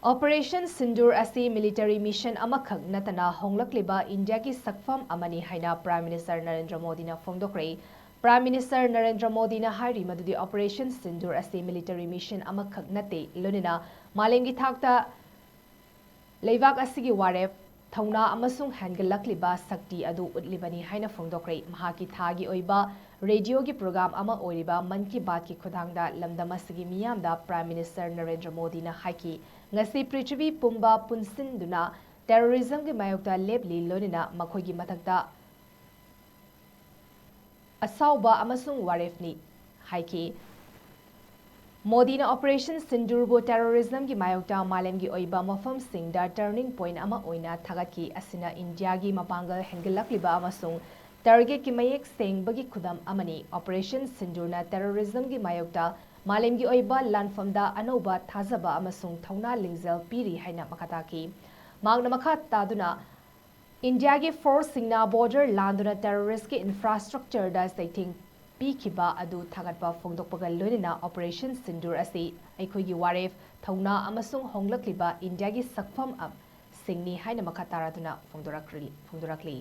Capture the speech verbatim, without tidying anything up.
Operation Sindoor ꯑꯁꯤ military mission ꯑꯃꯈꯛ ꯅꯠꯇꯅ ꯍꯣꯡꯂꯛꯂꯤꯕ ꯏꯟꯗꯤꯌꯥꯒꯤ ꯁꯛꯐꯝ ꯑꯃꯅꯤ ꯍꯥꯏꯅ Prime Minister ꯅꯔꯦꯟꯗ꯭ꯔ ꯃꯣꯗꯤꯅ ꯐꯣꯡꯗꯣꯛꯈ꯭ꯔꯦ꯫ Prime Minister ꯅꯔꯦꯟꯗ꯭ꯔ ꯃꯣꯗꯤꯅ ꯍꯥꯏꯔꯤ ꯃꯗꯨꯗꯤ Operation Sindoor ꯑꯁꯤ military mission ꯑꯃꯈꯛ ꯅꯠꯇꯦ, ꯂꯣꯏꯅꯅ ꯃꯥꯂꯦꯝꯒꯤ ꯊꯥꯛꯇ ꯂꯩꯕꯥꯛ ꯑꯁꯤꯒꯤ ꯋꯥꯔꯦꯞ, ꯊꯧꯅꯥ ꯑꯃꯁꯨꯡ ꯍꯦꯟꯒꯠꯂꯛꯂꯤꯕ ꯁꯛꯇꯤ ꯑꯗꯨ ꯎꯠꯂꯤꯕꯅꯤ ꯍꯥꯏꯅ ꯐꯣꯡꯗꯣꯛꯈ꯭ꯔꯦ꯫ ꯃꯍꯥꯛꯀꯤ ꯊꯥꯒꯤ ꯑꯣꯏꯕ ꯔꯦꯗꯤꯑꯣꯒꯤ program ꯑꯃ ꯑꯣꯏꯔꯤꯕ ꯃꯟ ꯀꯤ ꯕꯥꯠꯀꯤ ꯈꯨꯠꯊꯥꯡꯗ ꯂꯝꯗꯝ ꯑꯁꯤꯒꯤ ꯃꯤꯌꯥꯝꯗ Prime Minister ꯅꯔꯦꯟꯗ꯭ꯔ ꯃꯣꯗꯤꯅ ꯍꯥꯏꯈꯤ, "ꯉꯁꯤ ꯄ꯭ꯔꯤꯊꯤꯕꯤ ꯄꯨꯝꯕ ꯄꯨꯟꯁꯤꯟꯗꯨꯅ terrorismꯒꯤ ꯃꯥꯌꯣꯛꯇ ꯂꯦꯞꯂꯤ, ꯂꯣꯏꯅꯅ ꯃꯈꯣꯏꯒꯤ ꯃꯊꯛꯇ ꯑꯁꯥꯎꯕ ꯑꯃꯁꯨꯡ ꯋꯥꯔꯦꯞꯅꯤ" ꯍꯥꯏꯈꯤ꯫ ꯃꯣꯗꯤꯅ Operation Sindoorꯕꯨ terrorismꯒꯤ ꯃꯥꯌꯣꯛꯇ ꯃꯥꯂꯦꯝꯒꯤ ꯑꯣꯏꯕ ꯃꯐꯝꯁꯤꯡꯗ turning point ꯑꯃ ꯑꯣꯏꯅ ꯊꯥꯒꯠꯈꯤ꯫ ꯑꯁꯤꯅ ꯏꯟꯗꯤꯌꯥꯒꯤ ꯃꯄꯥꯡꯒꯜ ꯍꯦꯟꯒꯠꯂꯛꯂꯤꯕ ꯑꯃꯁꯨꯡ targetꯀꯤ ꯃꯌꯦꯛ ꯁꯦꯡꯕꯒꯤ ꯈꯨꯗꯝ ꯑꯃꯅꯤ꯫ Operation Sindoorꯅ terrorismꯒꯤ ꯃꯥꯌꯣꯛꯇ ꯃꯥꯂꯦꯝꯒꯤ ꯑꯣꯏꯕ ꯂꯥꯟꯐꯝꯗ ꯑꯅꯧꯕ ꯊꯥꯖꯕ ꯑꯃꯁꯨꯡ ꯊꯧꯅꯥ ꯂꯤꯡꯖꯦꯜ ꯄꯤꯔꯤ ꯍꯥꯏꯅ ꯃꯈꯥ ꯇꯥꯈꯤ꯫ ꯃꯍꯥꯛꯅ ꯃꯈꯥ ꯇꯥꯗꯨꯅ ꯏꯟꯗꯤꯌꯥꯒꯤ forceꯁꯤꯡꯅ border ꯂꯥꯟꯗꯨꯅ terroristꯀꯤ infrastructureꯗ ꯆꯩꯊꯦꯡ ꯄꯤꯈꯤꯕ ꯑꯗꯨ ꯊꯥꯒꯠꯄ ꯐꯣꯡꯗꯣꯛꯄꯒ ꯂꯣꯏꯅꯅ Operation Sindoor ꯑꯁꯤ ꯑꯩꯈꯣꯏꯒꯤ ꯋꯥꯔꯦꯞ, ꯊꯧꯅꯥ ꯑꯃꯁꯨꯡ ꯍꯣꯡꯂꯛꯂꯤꯕ ꯏꯟꯗꯤꯌꯥꯒꯤ ꯁꯛꯐꯝ ꯑꯃ ꯁꯤꯡꯅꯤ ꯍꯥꯏꯅ ꯃꯈꯥ ꯇꯥꯔꯗꯨꯅ ꯐꯣꯡꯗꯣꯔꯛꯂꯤ꯫